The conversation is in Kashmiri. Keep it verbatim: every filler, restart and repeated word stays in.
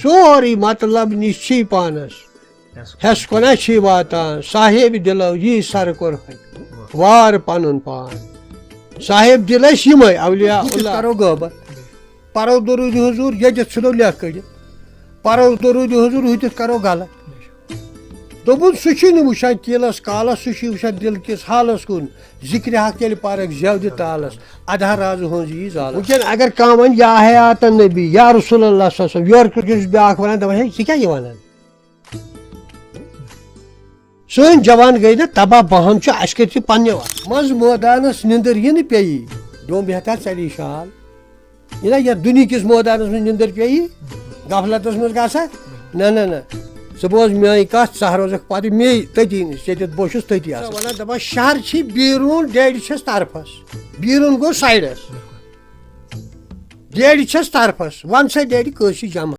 سورُے مطلب نِش چھی پانس۔ ہٮ۪س کُنہ چھی واتان، صاحب دِلو یی سر کوٚر وار پنُن پان۔ صاحب دِل ٲسۍ یِمے اولیاء یہِ کِتھ اللہ۔ کرو غٲبت؟ پرو درود حضور، ییٚتٮ۪تھ ژھٕنو لیکھ کٔڑِتھ۔ پرو درود حضور، ہُتٮ۪تھ کرو غلط۔ دوٚپُن، سُہ چھُے نہٕ وٕچھان کیلس کالس، سُہ چھُے وٕچھان دِل کِس حالس کُن۔ ذِکرِ حق ییٚلہِ پرکھ زٮ۪و دِ تالس، ادہا رازٕ ہٕنٛز یی زالس۔ وٕنکٮ۪ن اگر کانٛہہ ونہِ، یا حیات النبی، یا رسول اللہ صلی اللہ علیہ وسلم، یورٕ کِیُتھ چھُس بیٛاکھ ونان، دپان، ہے، ژٕ کیٛاہ یہِ ونان؟ سٲنۍ جوان گٔے نہ تباہ، بہم چھُ، اَسہِ کٔرۍ تِم پننہِ وتھ۔ منٛز مٲدانس نِندٕر یِنہٕ پیٚیی، ڈوٚمب ہٮ۪تھا ژَلی شال۔ یہِ نہ یَتھ دُنہِکِس مٲدانس منٛز نِندٕر پیٚیی، غفلتس منٛز گژھکھ؟ نہ، نہ، نہ۔ ژٕ بوز میٲنۍ کتھ، ژٕ روزکھ پتہٕ مے تٔتی نِش، ییٚتٮ۪تھ بہٕ چھُس تٔتی آسان۔ ونان دپان، شہر چھی بیرون، ڈیڈی چھس طرفس۔ بیرون گوٚو سایڈس۔ ڈیڈی چھس طرفس۔ ون سا ڈیڈی، کٔژ چھی جمع؟